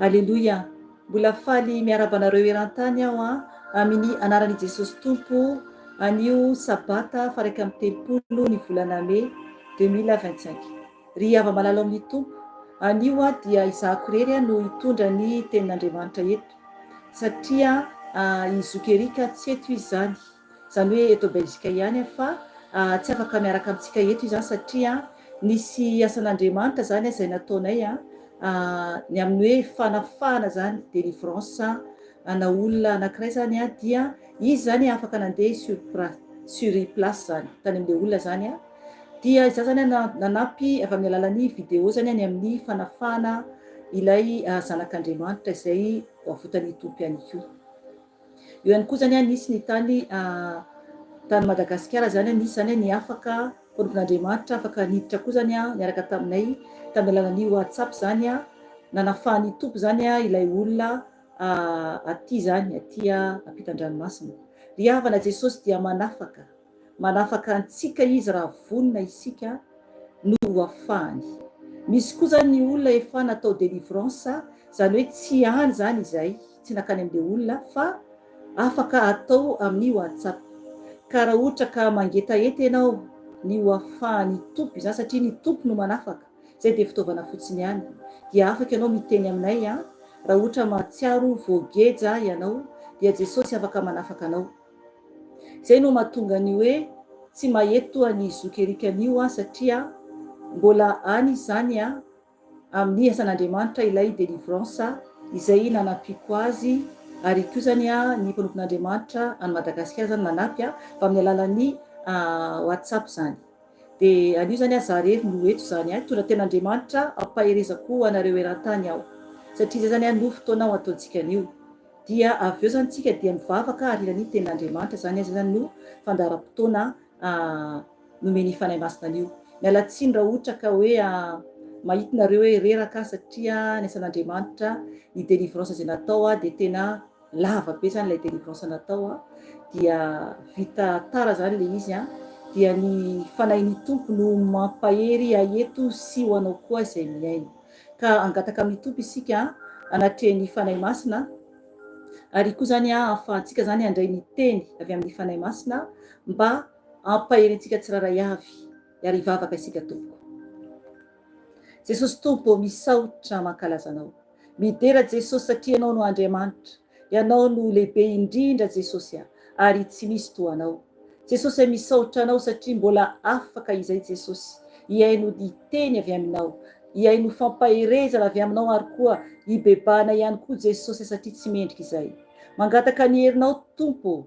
Aleloia! Mbola faly miarahaba anareo eran-tany aho an, amin'ny anaran'i Jesosy Tompo, anio Sabata faha 31 ny volana Mey 2025. Ry hava-malala ao amin'ny Tompo, anio aho dia izahako irery aho no hitondra ny tenin'Andriamanitra eto, satria i Zoky Eric tsy eto izy izany. Izany hoe eto Belgique ihany aho fa tsy afaka miaraka amintsika eto izany satria nisy asan'Andriamanitra izany izay nataonay ny amin'ny hoe fanafahana izany, délivrance ana olona anankiray izany dia izy izany afaka nandeha sur sur place izany tany amin'ilay olona izany dia izaho izany nanampy avy amin'ny alalan'ny vidéo izany ny amin'ny fanafahana ilay zanak'Andriamanitra izay ho avotan'ny Tompo ihany koa. Eo ihany koa zany nisy ny tany tany Madagasikara zany nisy zany ny afaka mpanompon'Andriamanitra afaka niditra koa zany niaraka taminay tamin'ny alalan'ny WhatsApp zany nanafahan'ny Tompo zany ilay olona aty zany aty ampitan-dranomasina. Ry havana Jesosy dia manafaka. Manafaka antsika izy raha vonona isika no ho afahany. Misy koa zany ny olona efa natao délivrance, zany hoe tsy any zany izay, tsy nakany amle olona fa afaka atao amin'ny whatsapp. Ka raha ohatra ka mangetaheta ianao ny ho afahan'ny Tompo izany satria ny Tompo no manafaka, zay dia fitaovana fotsiny ihany, dia afaka ianao miteny aminay an, raha ohatra mahatsiaro voageja ianao dia Jesosy afaka manafaka anao. Izay no mahatonga ny hoe tsy maheto toa an'i zoky Eric an'io an satria mbola any izy izany an amin'ny asan'Andriamanitra ilay délivrance izay nanampiako azy ary koa izany an ny mpanompon'Andriamanitra any Madagasikara izany nanampy an fa amin'ny alalan'ny WhatsApp izany dia anio izany an za rery no eto izany an hitondra ten'Andriamanitra ampaherezako anareo eran-tany aho satria izay izany an no fotoana ho ataontsika anio. Dia avy eo zany tsika dia mivavaka ary ny tenin'Andriamanitra zany zay zany no fandaharam-potoana nomen'ny Fanahy Masina an'io. Miala tsiny raha ohatra ka hoe mahita nareo hoe reraka aho satria ny asan'Andriamanitra, ny délivrance izay natao dia tena lava be zany ilay délivrance natao dia vita tara zany ilay izy dia ny Fanahin'ny Tompo no mampahery ahy eto sy ho anao koa izay mihaino. Ka hangataka amin'ny Tompo isika anatrehan'ny Fanahy Masina, ary koa izany ahafahantsika izany handray ny teny avy amin'ny Fanahy Masina mba hampahery antsika tsirairay avy, ary hivavaka isika Tompoko. Jesosy Tompo ô, misaotra mankalaza Anao. Midera Jesosy satria Ianao no Andriamanitra, Ianao no lehibe indrindra Jesosy a, ary tsy misy toa Anao. Jesosy a misaotra Anao satria mbola afaka izay Jesosy hihaino ny teny avy Aminao, hihaino fampaherezana avy Aminao ary koa hibebahana ihany koa Jesosy a satria tsy mendrika izay. Mangataka ny herinao Tompo ô,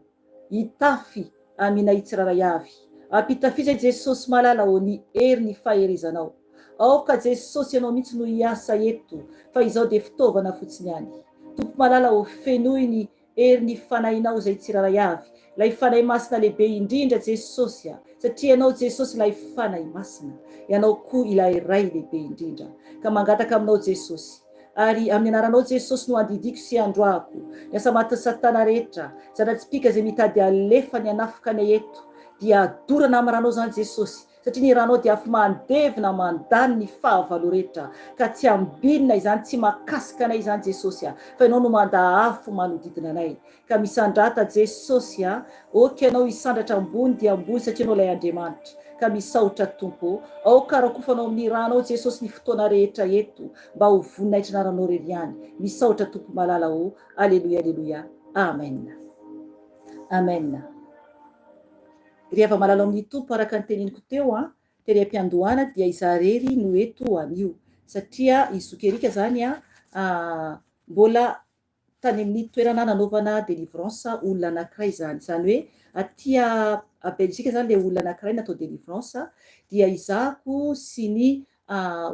hitafy aminay tsirairay avy. Ampitafiza i Jesosy malala ô ny hery ny faherezanao. Aoka Jesosy Ianao mihitsy no hiasa eto fa izao dia fitaovana fotsiny ihany. Tompo malala ô fenoy ny hery ny Fanahinao izay tsirairay avy, ilay Fanahy Masina lehibe indrindra Jesosy a, satria Ianao Jesosy ilay Fanahy Masina, Ianao koa ilay Ray lehibe indrindra. Ka mangataka Aminao Jesosy, ary amin'ny Anaranao Jesosy no andidiako sy androahako ny asa matin'i Satana rehetra, zana-tsipìka izay mitady halefa ny hanafoka anay eto, dia adorana amin'ny Ranao izany Jesosy, Satria ny ranao dia afo mandevona mandany ny fahavalo rehetra ka tsy ambinina izany tsy makasika anay izany Jesosy a fa ianao no manda afo manodidina anay ka misandrata Jesosy a ok ianao hisandratra ambony dia ambony satria ianao ilay Andriamanitra ka misaotra Tompo o aoka rakofanao amin'ny ranao Jesosy ny fotoana rehetra eto mba ho voninahitry anaranao rery ihany misaotra Tompo malala o Aleloia Aleloia Amen Amen. Ry hava-malala ao amin'ny Tompo, araka ny teneniko teo an, tery am-piandohana dia izaho irery no eto anio, satria i Zoky Eric izany an, mbola tany amin'ny toerana nanaovana délivrance olona anankiray izany, izany hoe aty a Belgique izany ilay olona anankiray natao délivrance, dia izahako sy ny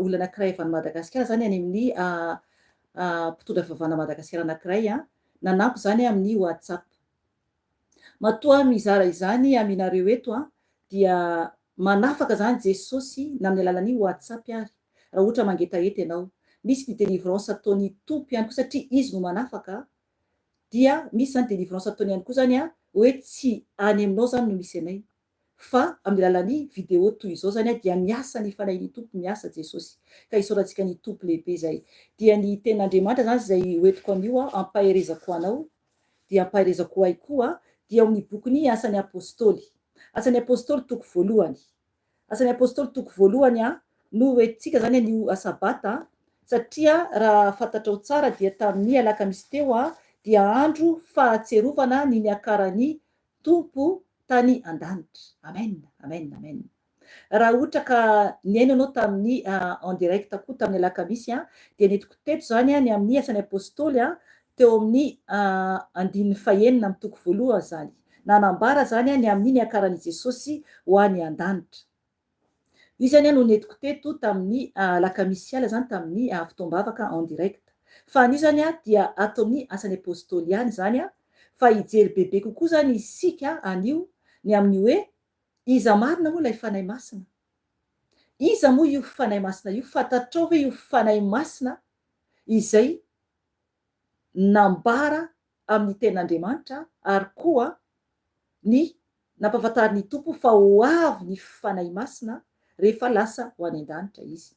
olona anankiray avy any Madagasikara izany any amin'ny mpitondra fivavahana Madagasikara anankiray an, nanampy izany amin'ny WhatsApp. Matoa mizara izany aminareo eto an, dia manafaka izany Jesosy na amin'ny alalan'ny WhatsApp ary, raha ohatra mangetaheta ianao. Misy ny délivrance ataon'ny Tompo ihany koa satria Izy no manafaka, dia misy izany délivrance ataony ihany koa izany an, hoe tsy any aminao izany no misy anay. Fa amin'ny alalan'ny vidéo toy izao izany dia miasa ny Fanahin'ny Tompo, miasa Jesosy. Ka isaorantsika ny Tompo lehibe izay. Dia ny tenin'Andriamanitra izany izay hoentiko anio ampaherezako anao, dia ampaherezako ahy koa, dia ao amin'ny bokin'ny Asan'ny Apostoly. Asan'ny Apostoly toko voalohany. Asan'ny Apostoly toko voalohany no hoentintsika izany anio Sabata, satria raha fantatrao tsara dia tamin'ny alakamisy teo dia andro fahatserovana ny niakaran'ny Tompo tany an-danitra. Amen! Amen! Amen! Raha ohatra ka nihaino ianao tamin'ny en direct koa tamin'ny alakamisy dia nentiko teto izany ny amin'ny Asan'ny Apostoly teo amin'ny andininy fahenina amin'ny toko voalohany izany. Nanambara izany ny amin'ny niakaran'i Jesosy ho any an-danitra. Io izany no nentiko teto tamin'ny alakamisy alina izany tamin'ny fotoam-bavaka en direct. Fa anio izany dia ato amin'ny Asan'ny Apostoly ihany izany fa hijery bebe kokoa izany isika anio ny amin'ny hoe iza marina moa ilay Fanahy Masina? Iza moa io Fanahy Masina io? Fantatrao ve io Fanahy Masina izay nambara amin'ny Tenin'Andriamanitra ary koa ny nampahafantarin'ny Tompo fa ho avy ny Fanahy Masina rehefa lasa ho any an-danitra Izy.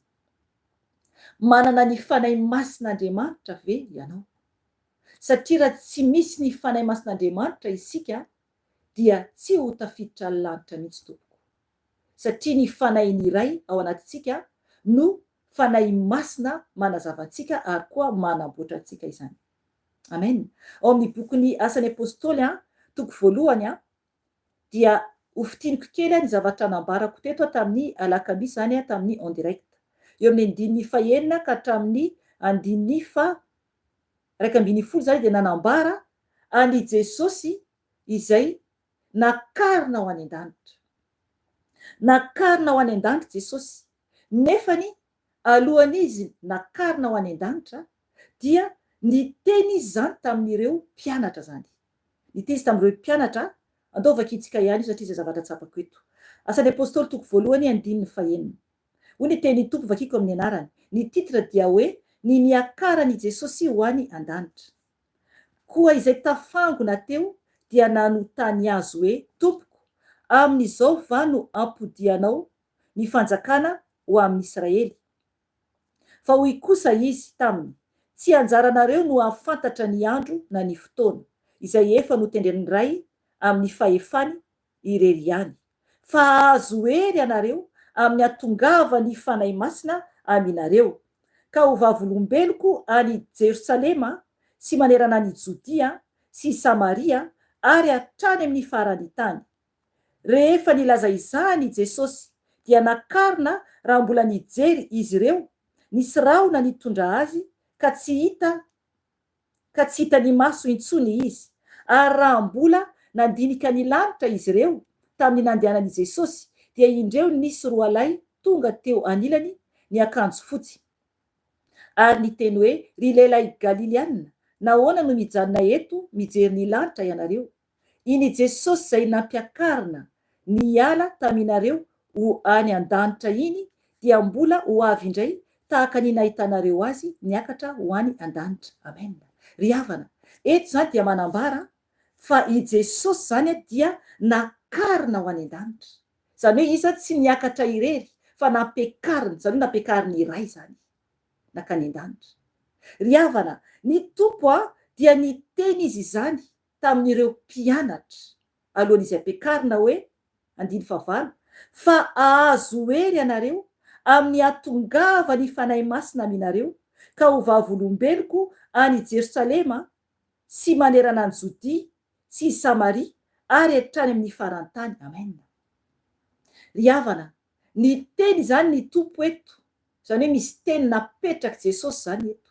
Manana ny Fanahy Masin'Andriamanitra ve ianao? Satria raha tsy misy ny Fanahy Masin'Andriamanitra isika dia tsy ho tafiditra ny lanitra mihitsy tompoko. Satria ny Fanahin'ny Ray ao anatintsika no Fanahy Masina manazava antsika ary koa manamboatra antsika izany. Amen. Ao amin'ny bokin'ny Asan'ny Apostoly, toko voalohany, dia ho fintiniko kely ny zavatra nambarako teto tamin'ny alakamisy izany tamin'ny en direct. Eo amin'ny andininy fahenina ka hatramin'ny andininy faha 11 izany dia nanambara an'i Jesosy izay nakarina ho any an-danitra. Nakarina ho any an-danitra Jesosy, nefany alohan'izy nakarina ho any an-danitra dia niteny izy izany tamin'ireo mpianatra izany. Niteny izy tamin'ireo mpianatra, andao vakintsika ihany io satria izay zavatra tsapako eto. Asan'ny Apostoly toko voalohany andininy fahenina. Hoy ny tenin'ny Tompo vakiko amin'ny anarany. Ny titre dia hoe Ny niakaran'i Jesosy ho any an-danitra. Koa izay tafangona teo dia nanontany Azy hoe, Tompoko, amin'izao va no ampodianao ny fanjakana ho amin'Israely? Fa hoy kosa Izy taminy, Tsy anjaranareo no hahafantatra ny andro na ny fotoana, izay efa notendren'ny Ray amin'ny fahefany irery ihany, fa hahazo hery ianareo amin'ny hatongavan'ny Fanahy Masina aminareo, ka ho vavolombeloko any Jerosalema sy manerana an'i Jodia sy i Samaria ary hatrany amin'ny faran'ny tany. Rehefa nilaza izany i Jesosy, dia nakarina raha mbola nijery izy ireo, nisy rahona nitondra azy ka tsy hita ka tsy hitan'ny maso intsony izy. Ary raha mbola nandinika ny lanitra izy ireo tamin'ny nandehanan'i Jesosy, dia indreo nisy roalahy tonga teo anilany niakanjo fotsy, ary niteny hoe, Ry lehilahy Galiliana, nahoana no mijanona eto mijery ny lanitra ianareo? Iny Jesosy izay nampiakarina niala taminareo ho any an-danitra iny dia mbola ho avy indray tahaka ny nahitanareo Azy niakatra ho any an-danitra. Amen. Ry havana, eto izany dia manambara fa i Jesosy izany dia nakarina ho any an-danitra. Izany hoe Izy izany tsy niakatra irery fa nampiakarina, izany hoe nampiakarin'ny Ray izany nankany an-danitra. Ry havana, ny Tompo dia niteny Izy izany tamin'ireo mpianatra alohan'izy ampiakarina hoe, andiny fahavalo, fa hahazo hery ianareo amin'ny hahatongavan'ny Fanahy Masina aminareo, ka ho vavolombeloko any Jerosalema sy manerana an'i Jodia sy i Samaria ary hatrany amin'ny faran-tany. Amen. Ry havana, niteny izany ny Tompo eto, izany hoe misy teny napetrak'i Jesosy izany eto.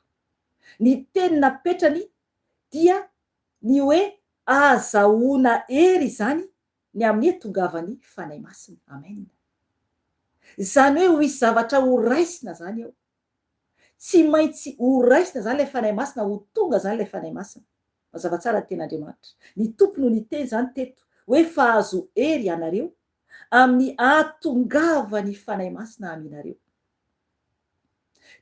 Ny teny napetrany dia ny hoe ahazahoana hery izany ny amin'ny hatongavan'ny Fanahy Masina. Amen. Izany hoe ho hisy zavatra ho raisina izany eo. Tsy maintsy ho raisina izany ilay Fanahy Masina, ho tonga izany ilay Fanahy Masina. Mazava tsara ny tenin'Andriamanitra. Ny Tompo no niteny izany teto, hoe fa azo hery ianareo amin'ny hahatongavan'ny Fanahy Masina aminareo.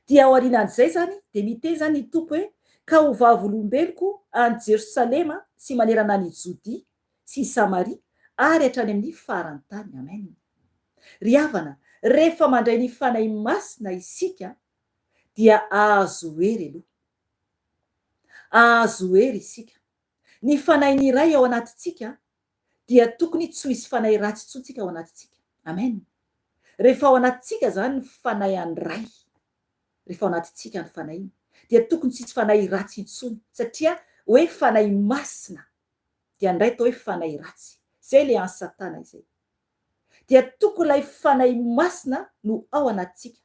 Dia aorianan'izay izany dia miteny izany ny Tompo hoe, Ka ho vavolombeloko any Jerosalema sy manerana an'i Jodia sy i Samaria ary hatrany amin'ny faran'ny tany. Amen. Ry havana, rehefa mandray ny Fanahy Masina isika dia ahazo hery aloha. Ahazo hery isika. Ny Fanahin'ny Ray ao anatintsika dia tokony tsy ho hisy fanahy ratsy intsony tsika ao anatintsika. Amen. Rehefa ao anatintsika izany ny Fanahy an'ny Ray, rehefa ao anatintsika ny Fanahiny, dia tokony tsy hisy fanahy ratsy intsony, satria hoe Fanahy Masina dia ny Ray atao hoe fanahy ratsy. Izay ilay an'i Satana izay. Dia tokony ilay Fanahy Masina no ao anatintsika.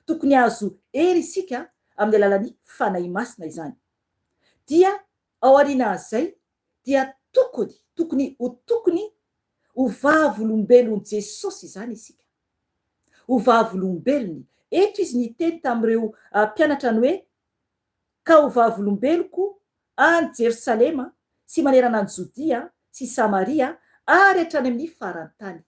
Tokony hahazo hery isika amin'ny alalan'ny Fanahy Masina izany. Dia ao aorianan'izay dia tokony, tokony ho tokony ho vavolombelon'i Jesosy izany isika. Ho vavolombelony. Eto izy niteny tamin'ireo mpianatra ny hoe, Ka ho vavolombeloko any Jerosalema sy manerana an'i Jodia sy Samaria ary hatrany amin'ny faran'ny tany.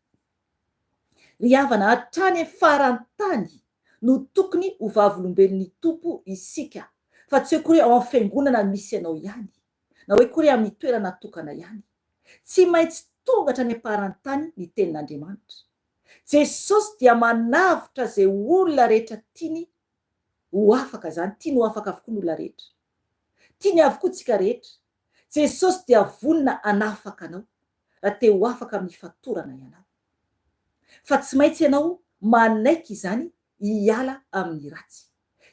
Ry havana, hatrany amin'ny faran'ny tany no tokony ho vavolombelon'ny Tompo isika, fa tsy hoe akory ao amin'ny fiangonana misy anao ihany, na hoe akory amin'ny toerana tokana ihany. Tsy maintsy tonga hatrany am-paran'ny tany ny Tenin'Andriamanitra. Jesosy dia manavotra izay olona rehetra tiany ho afaka izany, tiany ho afaka avokoa ny olona rehetra. Tiany avokoa tsika rehetra. Jesosy dia vonona hanafaka anao raha te ho afaka amin'ny fatorana ianao. Fa tsy maintsy ianao manaiky izany hiala amin'ny ratsy.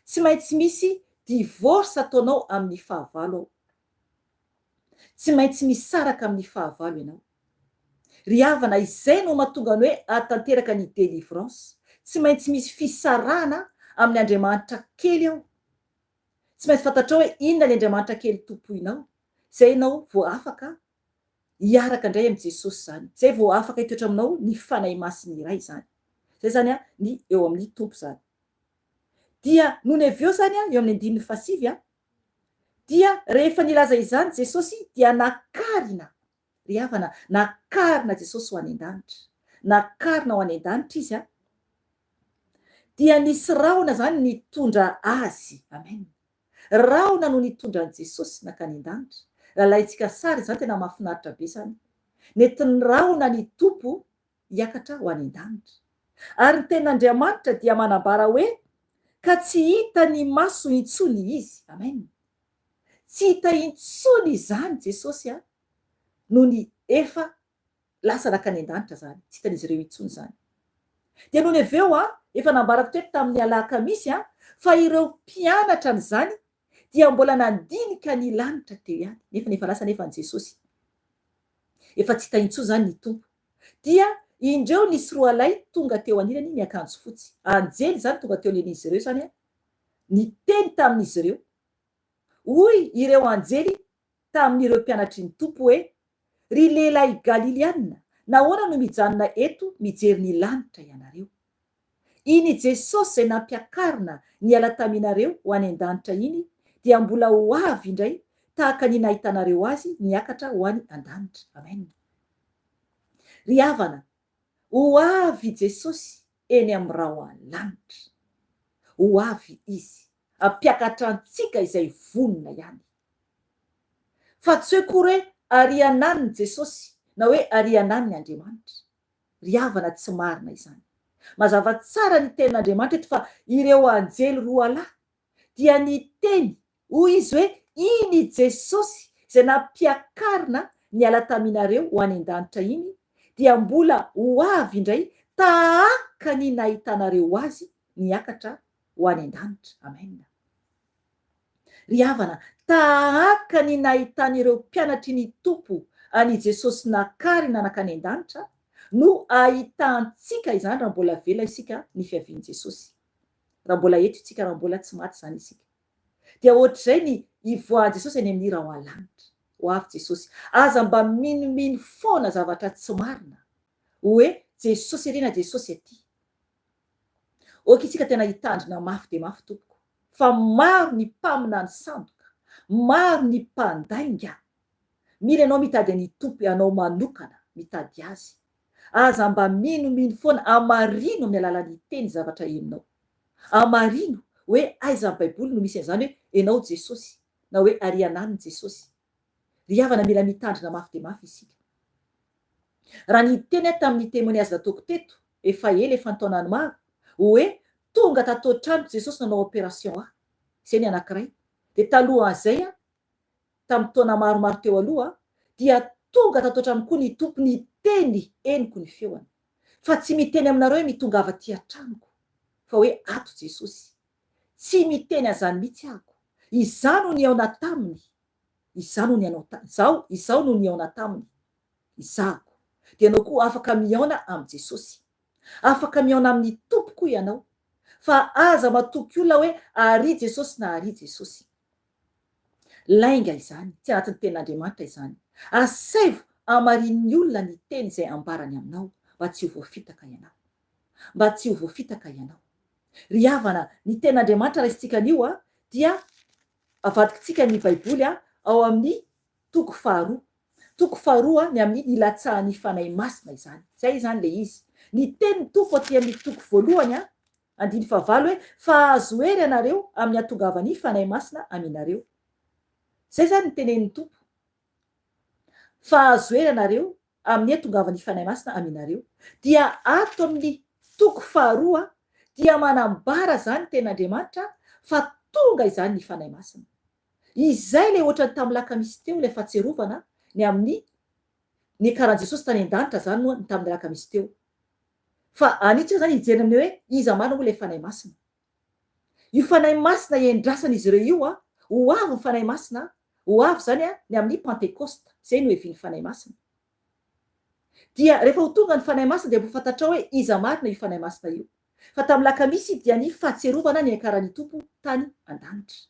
Tsy maintsy misy divorce ataonao amin'ny fahavalo ao. Tsy maintsy misaraka amin'ny fahavalo ianao. Ry havana, izay no mahatonga ny hoe hahatanteraka ny délivrance. Tsy maintsy misy fisarahana amin'ny Andriamanitra kely ao. Tsy maintsy fantatrao hoe inona ilay Andriamanitra kely tompoinao. Izay ianao vao afaka hiaraka indray amin'i Jesosy izany. Izay vao afaka hitoetra aminao ny Fanahy Masina iray izany. Izay izany ny eo amin'ny Tompo izany. Dia nony avy eo izany eo amin'ny andininy fahasivy dia rehefa nilaza izany Jesosy dia nakarina, ry havana, nakarina Jesosy ho any an-danitra. Nakarina ho any an-danitra Izy an. Dia nisy rahona izany nitondra Azy. Amen. Rahona no nitondra an'i Jesosy nankany an-danitra. Raha alaintsika sary izany tena mahafinaritra be izany. Nentin'ny rahona ny Tompo hiakatra ho any an-danitra. Ary ny Tenin'Andriamanitra dia manambara hoe, Ka tsy hita ny maso intsony Izy. Amen. Tsy hita intsony izany Jesosy a, nony efa lasa nankany an-danitra izany. Tsy hitan'izy ireo intsony izany. Dia nony avy eo a, efa nambarako teto tamin'ny alakamisy a, fa ireo mpianatra an'izany dia mbola nandinika ny lanitra teo ihany, nefa efa lasa anefa an'i Jesosy. Efa tsy hita intsony izany ny Tompo. Dia indreo nisy roalahy tonga teo anilany miakanjo fotsy. Anjely izany tonga teo anilan'izy ireo izany, niteny tamin'izy ireo. Hoy ireo anjely tamin'ireo mpianatry ny Tompo hoe, Ry lehilahy Galiliana, nahoana no mijanona eto mijery ny lanitra ianareo? Iny Jesosy izay nampiakarina niala taminareo ho any an-danitra iny dia mbola ho avy indray tahaka ny nahitanareo Azy niakatra ho any an-danitra. Amen. Ry havana, ho avy Jesosy eny amin'ny rahon-lanitra. Ho avy Izy. Hampiakatra antsika izay vonona ihany. Fa tsy hoe akory hoe ary ananiny Jesosy na hoe ary ananiny Andriamanitra. Ry havana tsy marina izany. Mazava tsara ny tenin'Andriamanitra eto fa ireo anjely roalahy dia niteny, hoy izy hoe iny Jesosy izay nampiakarina niala taminareo ho any an-danitra iny dia mbola ho avy indray tahaka ny nahitanareo azy niakatra ho any an-danitra. Amen. Ry havana, tahaka ny nahitan'ireo mpianatry ny Tompo an'i Jesosy nakarina nankany an-danitra no ahitantsika izany raha mbola vela isika ny fiavian'i Jesosy. Raha mbola eto isika, raha mbola tsy maty izany isika. Dia ohatr'izay ny hivoahan'i Jesosy any amin'ny rahon-lanitra. Ho avy Jesosy. Aza mba minomino foana zavatra tsy marina hoe Jesosy ery na Jesosy aty. Ok isika tena hitandrina mafy dia mafy tompoko fa maro ny mpaminany sandoka, maro ny mpandainga. Mila ianao mitady an'i Tompo ianao manokana mitady Azy. Aza mba minomino foana, amarino amin'ny alalan'ny teny zavatra henonao. Amarino hoe aiza amin'ny baiboly no misy an'izany hoe ianao Jesosy na hoe ary ananiny Jesosy. Ry havana mila mitandrina mafy dia mafy isika. Raha niteny aho tamin'ny témoignage nataoko teto, efa ela, efa an-taonany maro, hoe tonga tato an-tranoko Jesosy nanao opération ahy. Izay ny anankiray. Dia talohan'izay aho, tamin'ny taona maromaro teo aloha, dia tonga tato an-tranoko koa ny Tompo niteny, henoko ny feony. Fa tsy miteny aminareo hoe mitongava aty an-tranoko, fa hoe ato Jesosy. Tsy miteny an'izany mihitsy ahako. Izaho no nihaona taminy. Izaho no nianao ta, izaho, izaho no nihaona taminy. Izahako. Dia ianao koa afaka mihaona amin'i Jesosy. Afaka mihaona amin'ny Tompo koa ianao. Fa aza matoky olona hoe ary Jesosy na ary Jesosy. Lainga izany, tsy anatin'ny tenin'Andriamanitra izany. Asaivo hamarinin'ny olona ny teny izay ambarany aminao mba tsy ho voafitaka ianao. Mba tsy ho voafitaka ianao. Ry havana, ny tenin'Andriamanitra raisintsika anio dia avadikitsika ny Baiboly ao amin'ny toko faharoa. Toko faharoa ny amin'ny nilatsahan'ny Fanahy Masina izany. Izay izany ilay izy. Ny tenin'ny Tompo aty amin'ny toko voalohany, andininy fahavalo hoe, Fa hahazo hery ianareo amin'ny hahatongavan'ny Fanahy Masina aminareo. Izay izany ny tenenin'ny Tompo. Fa hahazo hery ianareo amin'ny hahatongavan'ny Fanahy Masina aminareo. Dia ato amin'ny toko faharoa dia manambara izany ny tenin'Andriamanitra fa tonga izany ny Fanahy Masina. Izay ilay ohatran'ny tamin'ny lakamisy teo ilay fahatsiarovana ny amin'ny niakaran'i Jesosy tany an-danitra izany moa ny tamin'ny alakamisy teo. Fa anio tsika izany hijery amin'ny hoe iza marina moa ilay Fanahy Masina. Io Fanahy Masina iandrasan'izy ireo io an, ho avy ny Fanahy Masina, ho avy izany an, ny amin'ny Pantekosta, izay no hevian'ny Fanahy Masina. Dia rehefa ho tonga ny Fanahy Masina dia ho fantatrao hoe iza marina io Fanahy Masina io. Fa tamin'ny lakamisy dia ny fahatsiarovana ny niakaran'ny Tompo tany an-danitra.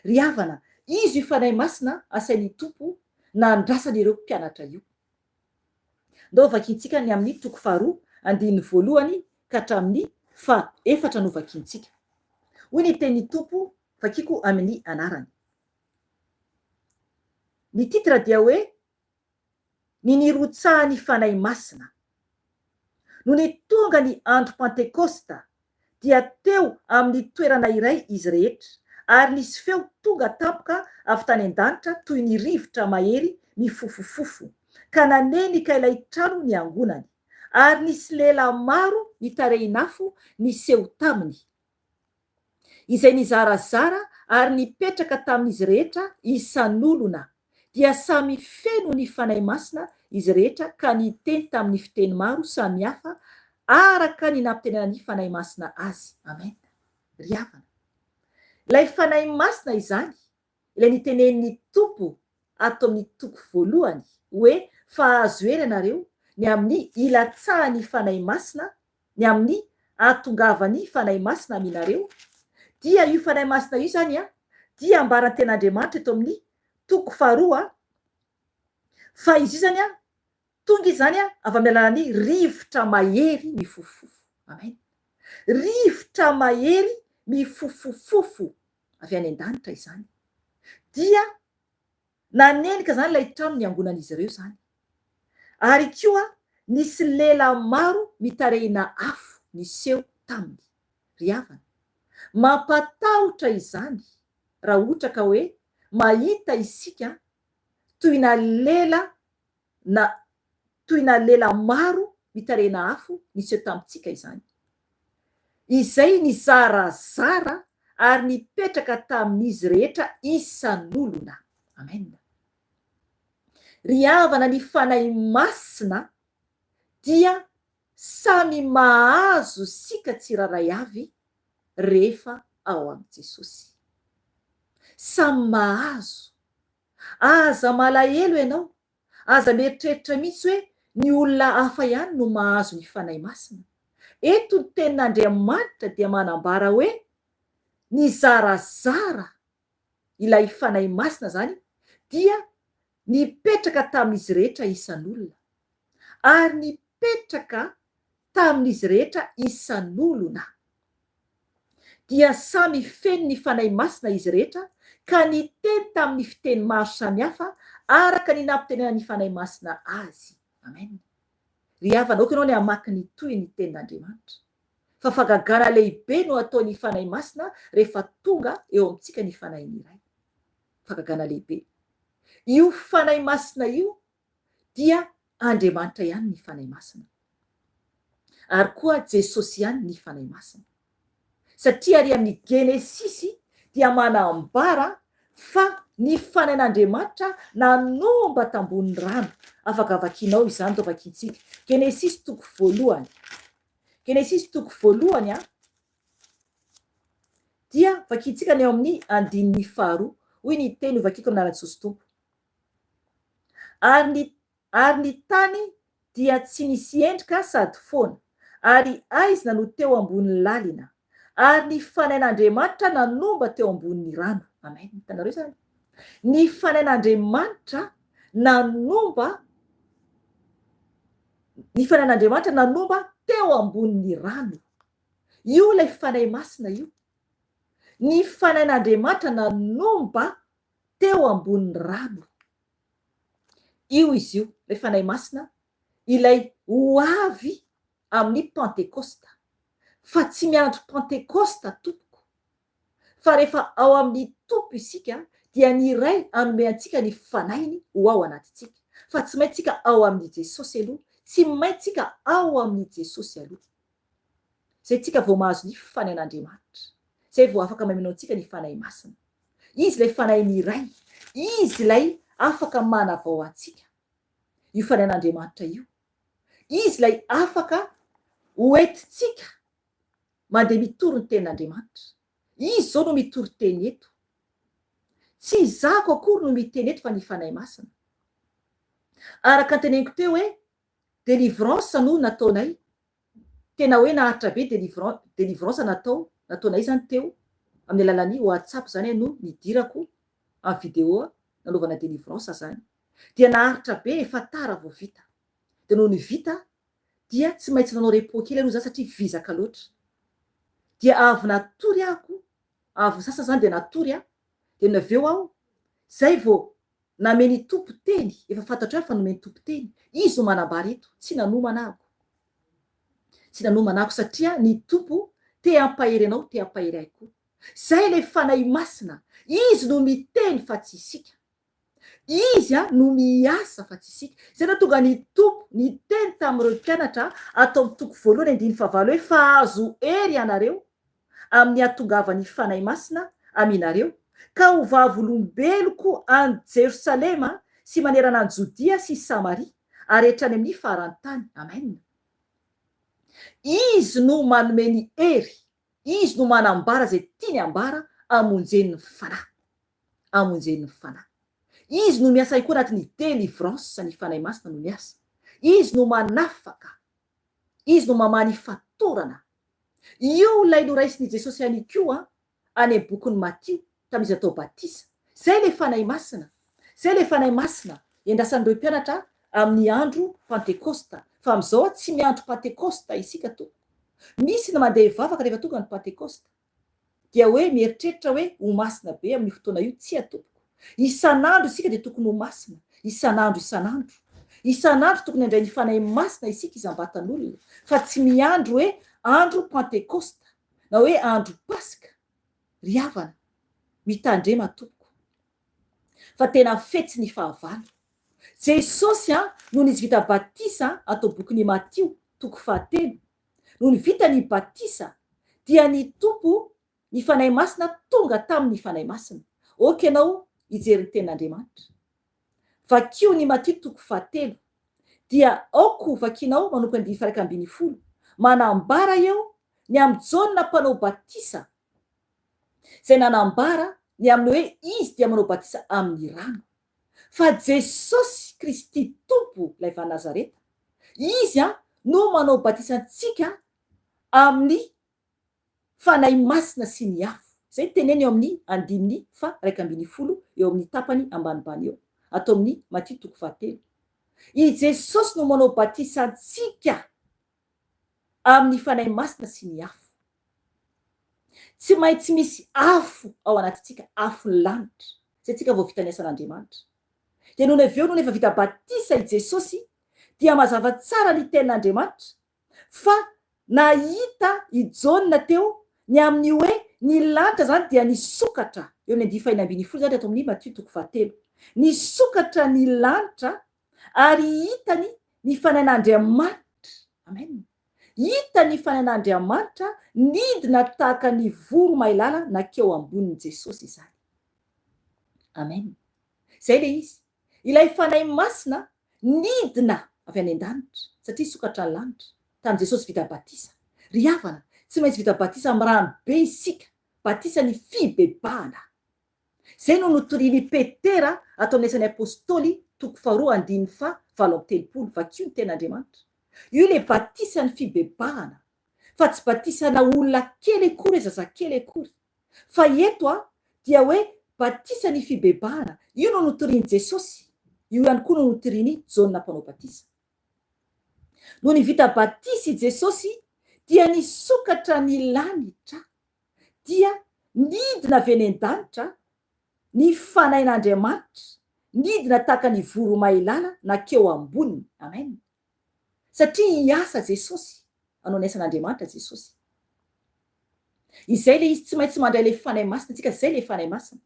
Ry havana, izy io Fanahy Masina asain'ny Tompo nandrasany ireo mpianatra io. Ndao vakintsika ny amin'ny toko faharoa, andininy voalohany ka hatramin'ny faha efatra no vakintsika. Hoy ny tenin'ny Tompo, vakiko amin'ny anarany. Ny titre dia hoe ny nirotsahan'ny Fanahy Masina. Nony tonga ny andro Pantekosta, dia teo amin'ny toerana iray izy rehetra, ary nisy feo tonga tampoka avy tany an-danitra toy ny rivotra mahery mifofofofo, ka nanenika ilay trano niangonany. Ary nisy lela maro nitarehin'afo niseho taminy. izay nizarazara ary nipetraka tamin'izy rehetra isan'olona, dia samy feno ny Fanahy Masina izy rehetra ka niteny tamin'ny fiteny maro samihafa araka ny nampitenenan'ny Fanahy Masina azy. Amen. Ry havana, ilay Fanahy Masina izany, ilay nitenenin'ny Tompo ato amin'ny toko voalohany hoe fa hahazo hery ianareo ny amin'ny hilatsahan'ny Fanahy Masina ny amin'ny ahatongavan'ny Fanahy Masina aminareo, dia io Fanahy Masina io izany dia ambaran'ny Tenin'Andriamanitra eto amin'ny toko faharoa fa izy io izany tonga izy izany avy amin'ny alalan'ny rivotra mahery mifofofofo. Amen. Rivotra mahery mifofofofo avy any an-danitra izany. Dia Nanenika izany ilay trano niangonan'izy ireo izany. Ary koa nisy lela maro mitarehina afo niseho taminy. Ry havana, mampatahotra izany raha ohatra ka hoe mahita isika toy-na lela na toy-na lela maro mitarehina afo niseho tamintsika izany, izay nizarazara ary nipetraka tamin'izy rehetra isan'olona. Amen. Ry havana ny Fanahy Masina dia samy mahazo sika tsirairay avy rehefa ao amin'i Jesosy. Samy mahazo. Aza malahelo ianao, aza mieritreritra mihitsy hoe ny olona hafa ihany no mahazo ny Fanahy Masina. Eto ny Tenin'Andriamanitra dia manambara hoe nizarazara ilay Fanahy Masina izany dia nipetraka tamin'izy rehetra isan'olona. Ary nipetraka tamin'izy rehetra isan'olona. Dia samy feno ny Fanahy Masina izy rehetra ka niteny tamin'ny fiteny maro samihafa araka ny nampitenenan'ny Fanahy Masina azy. Amen. Ry havana, aoka ianao ny hamaky ny tohiny ny Tenin'Andriamanitra. Fa fagagana lehibe no ataon'ny Fanahy Masina rehefa tonga eo amintsika ny Fanahin'ny Ray. Fagagana lehibe. Io Fanahy Masina io dia. Andriamanitra ihany ny Fanahy Masina. Ary koa Jesosy ihany ny Fanahy Masina. Satria ary amin'ny Genesisy dia manambara fa ny Fanahin'Andriamanitra nanomba tambonin'ny rano. Afaka vakianao izany, toa vakintsika. Genesisy toko voalohany. Genesisy toko voalohany a, dia vakintsika ny ao amin'ny andininy faharoa. Hoy ny teny hovakiko amin'ny anaran'i Jesosy Tompo. Ary ny ary ny tany dia tsy nisy endrika sady foana, ary aizina no teo ambonin'ny lalina, ary ny Fanahin'Andriamanitra nanomba teo ambonin'ny rano. Amen. Hitanareo izany? Ny Fanahin'Andriamanitra nanomba ny Fanahin'Andriamanitra nanomba teo ambonin'ny rano. Io ilay Fanahy Masina io. Ny Fanahin'Andriamanitra nanomba teo ambonin'ny rano. Io izy io, ilay Fanahy Masina, ilay ho avy amin'ny Pantekosta. Fa tsy miandry Pantekosta tompoko. Fa rehefa ao amin'ny Tompo isika dia ny Ray hanome antsika ny Fanahiny ho ao anatintsika. Fa tsy maintsy tsika ao amin'i Jesosy aloha, tsy maintsy tsika ao amin'i Jesosy aloha. Izay tsika vao mahazo ny Fanahin'Andriamanitra. Izay vao afaka mameno antsika ny Fanahy Masina. Izy ilay Fanahin'ny Ray. Izy ilay afaka manavao antsika. Io Fanahin'Andriamanitra io. Izy ilay afaka hoentintsika mandeha mitory ny Tenin'Andriamanitra. Izy izao no mitory teny eto. Tsy izako akory no miteny eto fa ny Fanahy Masina. Araka ny teneniko teo hoe Délivrance no nataonay, tena hoe naharitra be délivrance natao nataonay zany teo amin'ny alalan'ny WhatsApp zany no nidirako amin'ny vidéo nanaovana délivrance zany, dia naharitra be efa tara vao vita, dia nony vita dia tsy maintsy nanao repos kely aloha za satria vizaka loatra, dia avy natory aho, avy nisasa zany dia natory aho, dia nony avy eo aho zay vao Nameny Tompo teny, efa fantatro ihany fa nomeny Tompo teny, Izy no manambara eto, tsy nanomana aho. Tsy nanomana aho satria ny Tompo te hampahery anao, te hampahery ahy koa. Zay ilay Fanahy Masina, Izy no miteny fa tsy isika. Izy no miasa fa tsy isika. Izay no tonga ny Tompo niteny tamin'ireo mpianatra ato amin'ny toko voalohany andininy fahavalo hoe fa azo hery ianareo amin'ny hahatongavan'ny Fanahy Masina aminareo, ka ho vavolombeloko any Jerosalema sy manerana an'i Jodia sy Samaria ary hatrany amin'ny faran'ny tany. Amen. Izy no manome ny hery, Izy no manambara izay tiany hambara hamonjeny ny fanahy. Hamonjeny ny fanahy. Izy no miasa ihany koa anatin'ny délivrance, ny Fanahy Masina no miasa. Izy no manafaka. Izy no mamaha ny fatorana. Io ilay noraisin'i Jesosy ihany koa any amin'ny bokin'i Matio tamin'izy natao batisa. Izay ilay Fanahy Masina. Izay ilay Fanahy Masina iandrasan'ireo mpianatra amin'ny andro Pantekosta. Fa amin'izao tsy miandry Pantekosta isika tompoko. Misy ny mandeha hivavaka rehefa tonga ny Pantekosta. Dia hoe mieritreritra hoe ho masina be amin'io fotoana io. Tsia tompoko. Isan'andro isika dia tokony ho masina. Isan'andro isan'andro. Isan'andro tokony handray ny Fanahy Masina isika isam-batan'olona. Fa tsy miandry hoe andro Pantekosta. Na hoe andro Paska. Ry havana, mitandrema tompoko. Fa tena fetsy ny fahavalo. Jesosy an, nony izy vita batisa ato bokin'i Matio toko fahatelo, Nony vita ny batisa dia ny Tompo ny Fanahy Masina tonga tamin ny Fanahy Masina. Ok ianao hijery ny tenin'Andriamanitra. Vakio ny Matio toko fahatelo. Dia aoko vakinao manomboka andininy faha 11. Manambara eo ny amin'i Jaona mpanao batisa izay nanambara ny amin'ny hoe izy dia manao batisa amin'ny rano. Fa Jesosy Kristy Tompo ilay va Nazareta, Izy no manao batisa antsika amin'ny Fanahy Masina sy ny afo. Izay teneno eo amin'ny andininy faha 11 eo amin'ny tapany ambanibany eo, ato amin'ny Matio toko fahatelo. I Jesosy no manao batisa antsika amin'ny Fanahy Masina sy ny afo. Tsy maintsy misy afo ao anatintsika, afon'ny lanitra, izay tsika vao vita ny asan'Andriamanitra. Dia nony avy eo, nony efa vita batisa i Jesosy, dia mazava tsara ny tenin'Andriamanitra fa nahita i Jaona teo ny amin'ny hoe ny lanitra izany dia nisokatra, eo amin'ny andiany fahiny 16 izany ato amin'ny Matio toko fahatelo. Nisokatra ny lanitra ary hitany. Ny Fanahin'Andriamanitra, amen, hita ny Fanahin'Andriamanitra nidina tahaka ny voromailala nankeo ambonin'i Jesosy izany. Amen. Izay ilay izy. Ilay Fanahy Masina nidina avy any an-danitra, satria sokatra ny lanitra, tamin'i Jesosy vita batisa. Ry havana, tsy maintsy vita batisa amin'ny rano be isika, batisa ny fibebahana. Izay no notorian'i Petera ato amin'ny Asan'ny Apostoly toko faharoa andininy faha 38, vakio ny tenin'Andriamanitra. Io ilay batisan'ny fibebahana, fa tsy batisana olona kely akory hoe zazakely akory. Fa eto a, dia hoe batisan'ny fibebahana, io no notorian'i Jesosy, io ihany koa no notorian'i Jaona mpanao batisa. Nony vita batisa i Jesosy dia nisokatra ny lanitra. dia nidina avy eny an-danitra ny Fanahin'Andriamanitra, nidina tahaka ny voromailala nankeo amboniny. Amen. Satria hiasa Jesosy, hanao ny asan'Andriamanitra Jesosy. Izay ilay izy, tsy maintsy mandray ilay Fanahy Masina isika, izay ilay Fanahy Masina.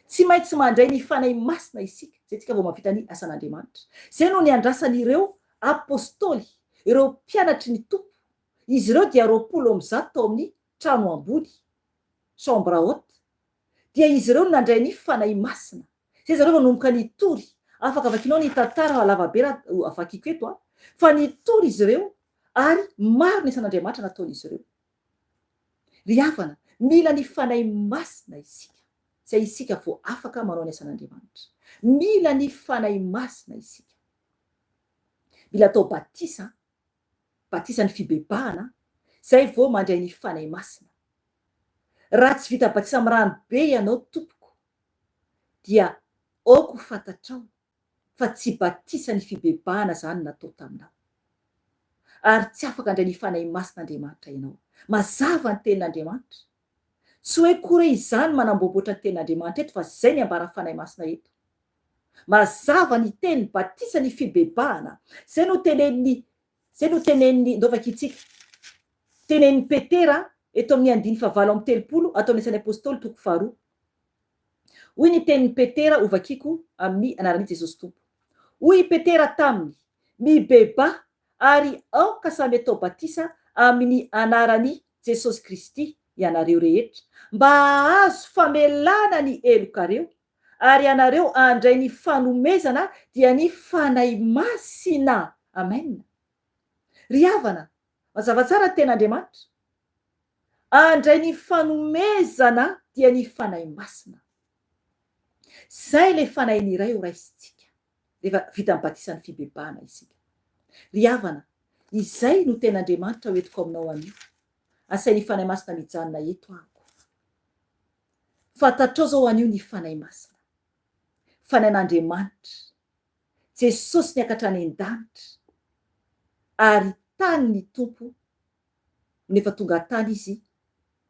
Tsy maintsy mandray ny Fanahy Masina isika, izay isika vao mahavita ny asan'Andriamanitra. Izay no niandrasan'ireo Apostoly, ireo mpianatry ny Tompo, Izy ireo dia 120 tao amin'ny trano ambony, chambre haute, dia izy ireo no nandray ny Fanahy Masina. Izay zareo vao nanomboka nitory. Afaka vakianao ny tantara fa lava be raha vakiko eto an. Fa nitory izy ireo ary maro ny asan'Andriamanitra nataon'izy ireo. Ry havana, mila ny Fanahy Masina isika. Izay isika vao afaka manao ny asan'Andriamanitra. Mila ny Fanahy Masina isika. Mila atao batisa batisan'ny fibebahana, zay vao mandray ny Fanahy Masina. Raha tsy vita batisa amin'ny rano be ianao tompoko dia aoka ho fantatrao fa tsy batisan'ny fibebahana zany natao taminao. Ary tsy afaka handray ny Fanahy Masina Andriamanitra ianao. Mazava ny tenin'Andriamanitra. Tsy hoe koa re izany manamboamboatra ny tenin'Andriamanitra eto fa zay ny ambaran'ny Fanahy Masina eto. Mazava ny teny batisa ny fibebahana. Zay no tenenin'i zay no tenenin'i ndao vakintsika. Tenenin'i Petera eto amin'ny andiny fahavalo amby 30 ato amin'ny Asan'ny Apostoly toko faharoa. Hoy ny tenin'i Petera hovakiko amin'ny anaran'i Jesosy Tompo. Hoy i Petera taminy, Mibebaha ary aoka samy atao batisa amin'ny anaran'i Jesosy Kristy ianareo rehetra, mba hahazo famelana ny helokareo, ary ianareo handray ny fanomezana dia ny Fanahy Masina. Amen. Ry havana, mazava tsara ny tenin'Andriamanitra. Handray ny fanomezana dia ny Fanahy Masina. Izay ilay Fanahin'ny Ray ho raisintsika rehefa vita ny batisan'ny fibebahana isika. Ry havana, izay no tenin'Andriamanitra ho entiko aminao anio. Asain'ny Fanahy Masina mijanona eto aho. Fantatrao zao anio ny Fanahy Masina. Fanahin'Andriamanitra. Jesosy niakatra any an-danitra ary tany ny Tompo no efa tonga tany Izy,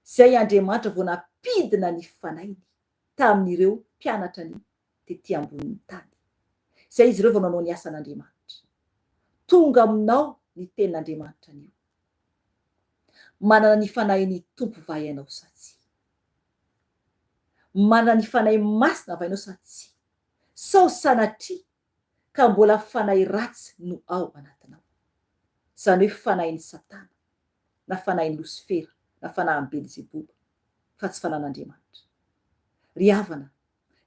izay Andriamanitra vao nampidina ny Fanahiny tamin'ireo mpianatrany tety ambonin'ny tany. Izay izy ireo vao nanao ny asan'Andriamanitra. Tonga aminao ny tenin'Andriamanitra anio. Manana ny Fanahin'ny Tompo va ianao sa tsia? Manana ny Fanahy Masina va ianao sa tsia? Sao sanatria ka mbola fanahy ratsy no ao anatinao? Izany hoe fanahin'i Satana, na fanahin'i Losifera, na fanahin'i Belzeboba, fa tsy fanan'Andriamanitra. Ry havana,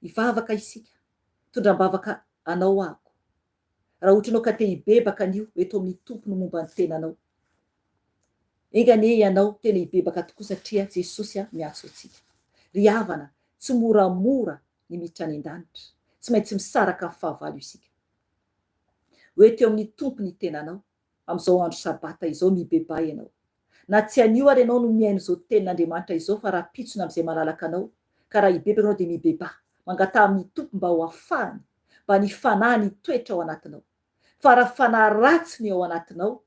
hivavaka isika, hitondra am-bavaka anao aho. Raha ohatra ianao ka te hibebaka anio eto amin'ny Tompo no momba ny tenanao. Enga anie ianao tena hibebaka tokoa satria Jesosy miantso antsika. Ry havana, tsy moramora ny miditra any an-danitra. Tsy maintsy misaraka amin'ny fahavalo isika. Ho eto eo amin'ny Tompo ny tenanao. Amin'izao andro sabata izao, mibebaha ianao. Na tsy anio ary ianao no mihaino izao tenin'Andriamanitra izao fa rahampitso na amin'izay malalaka anao, ka raha hibebaka ianao dia mibebaha. Mangataha amin'ny Tompo mba ho afahany, mba ny fanahiny hitoetra ao anatinao. Fa raha fanahy ratsy no ao anatinao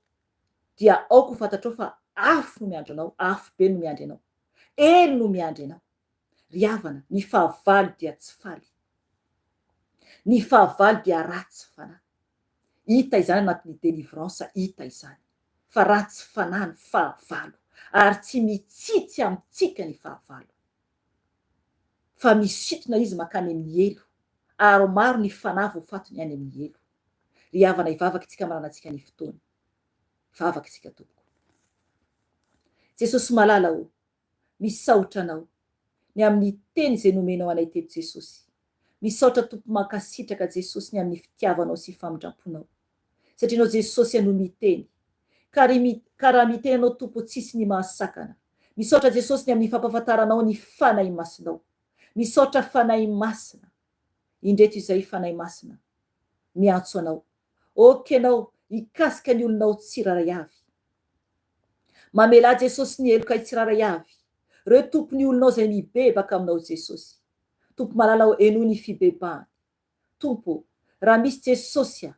dia aoka ho fantatrao fa afo no miandry anao, afo be no miandry anao. Helo no miandry anao. Ry havana, ny fahavalo dia tsy faly. Ny fahavalo dia ratsy fanahy. Hita izany anatin'ny délivrance, hita izany fa ratsy fanahy ny fahavalo ary tsy mitsitsy amintsika ny fahavalo. Fa misintona izy mankany amin'ny helo ary maro ny fanahy voafatony any amin'ny helo. Ry havana hivavaka isika maranantsika ny fotoana. Hivavaka isika tompoko. Jesosy malala ô, misaotra Anao ny amin'ny teny izay nomenao anay teto Jesosy. Misaotra Tompo mankasitraka Jesosy ny amin'ny fitiavanao sy famindramponao. Satria Ianao Jesosy no miteny. Ka ry ka raha miteny Ianao Tompo tsisy ny mahasakana. Misaotra Jesosy ny amin'ny fampafantaranao ny Fanahy Masinao. Misaotra Fanahy Masina. Indreto izay Fanahy Masina miantso anao. Ok Ianao hikasika ny olonao tsirairay avy. Mamelà Jesosy ny helokay tsirairay avy. Reo Tompo ny olonao izay mibebaka aminao Jesosy. Tompo malala o henoy ny fibebahany. Tompo o, raha misy Jesosy a,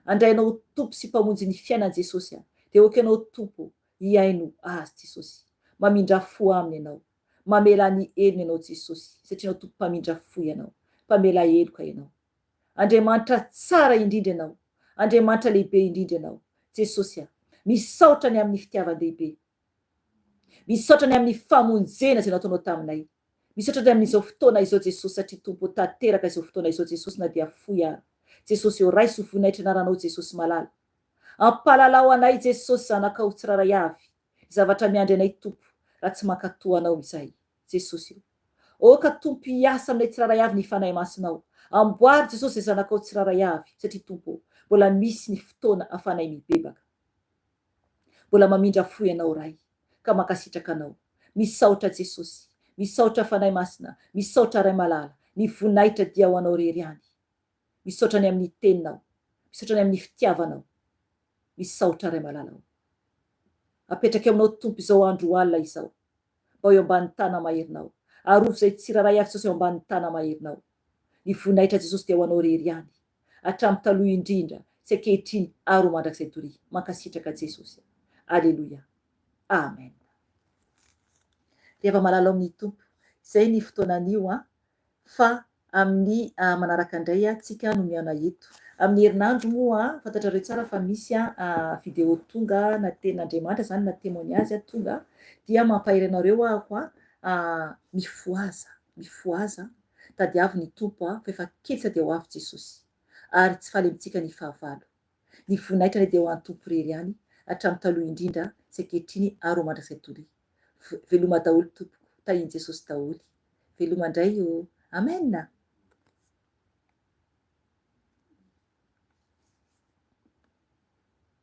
handray Anao ho Tompo sy Mpamonjy ny fiainany Jesosy a, dia ok Ianao Tompo o, hihaino azy Jesosy. Mamindrà fo aminy Ianao. Mamelà ny helony Ianao Jesosy, satria Ianao Tompo mpamindra fo Ianao, mpamela heloka Ianao. Andriamanitra tsara indrindra Ianao, Andriamanitra lehibe indrindra Ianao. Jesosy a, misaotra ny amin'ny fitiavan-dehibe. Misaotra ny amin'ny famonjena izay nataonao taminay. Misaotra ny amin'izao fotoana izao Jesosy satria Tompo ô tanteraka izao fotoana izao Jesosy na dia fohy ara. Jesosy ô raiso voninahitra anaranao Jesosy malala. Ampalalao anay Jesosy zanakao tsirairay avy ny zavatra miandry anay Tompo raha tsy mankatoa anao izahay. Jesosy ô. Aoka Tompo hiasa aminay tsirairay avy ny Fanahy Masinao. Amboary Jesosy izay zanakao tsirairay avy satria Tompo ô mbola misy ny fotoana afanay mibebaka. Mbola mamindra fo ianao Ray ka mankasitraka anao. Misaotra Jesosy, misaotra Fanahy Masina, misaotra Ray malala, ny voninahitra dia ho anao rery ihany. Misaotra ny amin'ny teninao, misaotra ny amin'ny fitiavanao. Misaotra Ray malala o. Apetraka eo aminao Tompo izao andro alina izao. Mba ho eo ambanin'ny tana maherinao. Arovy izay tsirairay avy Jesosy eo ambanin'ny tana maherinao. Ny voninahitra Jesosy dia ho anao rery ihany. Hatramin'ny taloha indrindra sy ankehitriny ary ho mandrakizay doria. Mankasitraka Jesosy a. Aleloia. Amen. Ry hava-malala ao amin'ny Tompo, izay ny fotoana anio an, fa amin'ny manaraka indray tsika no mihaona eto. Amin'ny herinandro moa, fantatrareo tsara fa misy vidéo tonga na tenin'Andriamanitra izany na témoignage tonga, dia mampahery anareo aho an, mifohaza, mifohaza, Tadiavo ny Tompo a, fa efa kely sa dia ho avy Jesosy. Ary tsy faly amintsika ny fahavalo. Ny voninahitra anie dia ho an'ny Tompo irery ihany, hatramin'ny taloha indrindra sy ankehitriny ary ho mandrakizay doria. Veloma daholo tompoko, tahin'i Jesosy daholo. Veloma indray ô. Amen!